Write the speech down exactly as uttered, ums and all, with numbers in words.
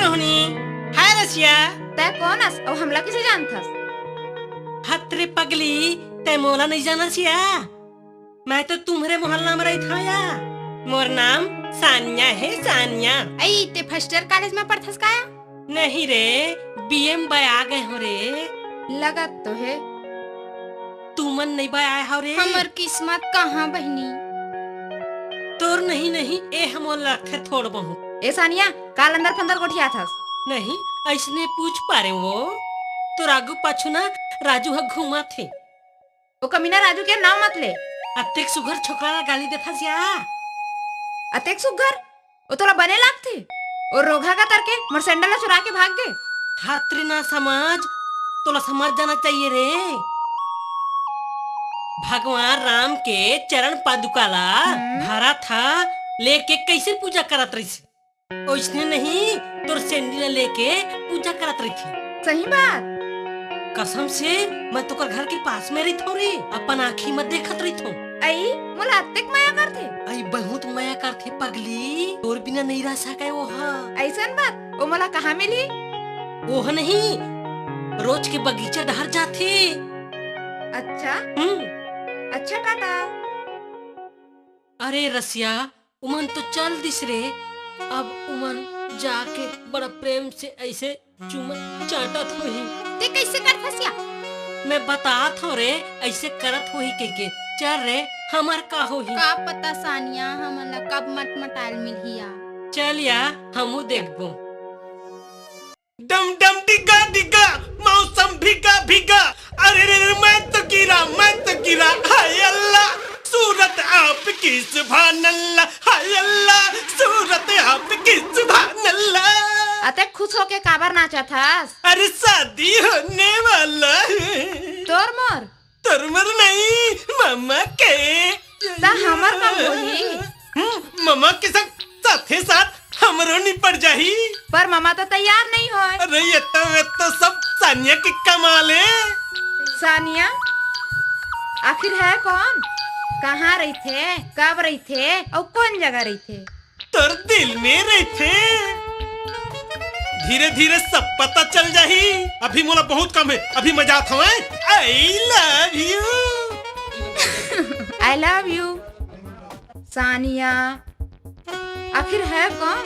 हाय रसिया। तै कोन अस अउ हमला कइसे जानथस? हत रे पगली, तै मोला नइ जानस या? मैं तो तुम्हरे मोहल्ला में रहिथंव या। मोर नाम सानिया हे, सानिया। अई, तै फर्स्ट ईयर कॉलेज में पढ़थस का या? नहीं रे, बीए में बया गे हों रे। लगत तो हे। तुमन नइ बयाय हव रे। हमर किस्मत कहाँ बहिनी? तोर नहीं नहीं, ए हमन लगथे थोड़ बहुत। ए सानिया, काल अंदर फंदर गोठियाथस? नहीं, अइसने पूछ पारे वो। तोर आगू पाछू ना राजू ह घूमत हे। ओ कमीना राजू के नाम मत ले। अतेक सुघर छोकरा ला गाली देथस या? अतेक सुघर? ओ तोला बने लागथे? ओ रोगहा का तरके मोर सैंडल ला चुरा के भाग गे। हत रे ना समझ, तोला समझ जाना चाहिए रे। भगवान राम के चरण पादुका ला हम्म। भरत ह लेके कइसे पूजा करत रहिस? ओइसने नहीं, तोर सैंडल ला लेके पूजा करत रहिथे। सही बात। कसम से, मैं तोकर घर के पास में रहिथंव रे, अपन आँखी म देखत रहिथंव। अई, मोला अतेक मया करथे? अई, बहुत मया करथे पगली, तोर बिना नइ रह सकय वो ह। अइसन बात? ओ मोला कहाँ मिलही? वो ह नहीं, रोज के बगीचा डहर जाथे। अच्छा? हम्म। अच्छा, टाटा। अरे रसिया, उमन तो चल दिस रे। अब उमन जाके बड़ा प्रेम से अइसे चुम्मा चाटत होही। तै कइसे करथस या? मैं बतात हंव रे, अइसे करत होही कहिके। चल रे, हमर का होही? का पता सानिया, हमन ला कब मटमटायल मिलही या। चल या, हमू देखबो। डम डम डिगा डिगा, मौसम भिगा भिगा। अरे रे रे, मैं तो गिरा, मैं तो गिरा। हाय अल्लाह, सूरत आपकी सुभान अल्लाह। हाय अल्लाह, सूरत आपकी सुभान अल्लाह। अतेक खुश होके काबर नाचत हस? अरे, शादी होने वाला है। तोर मोर? तोर मोर नहीं, ममा के। त हमर कब होही? हम्म, ममा के संग साथे साथ हमरो निपट जाही। पर ममा तो तैयार नइ होय। अरे, ये तो, ये तो सब सानिया के कमाल हे। सानिया? आखिर हे कोन? कहाँ रहिथे, कब रहिथे अउ कोन जगह रहिथे? तोर दिल में रहिथे। धीरे धीरे सब पता चल जाही। अभी मोला बहुत काम हे, अभी मैं जात हंव। I love you। I love you। Sania, आखिर हे कोन?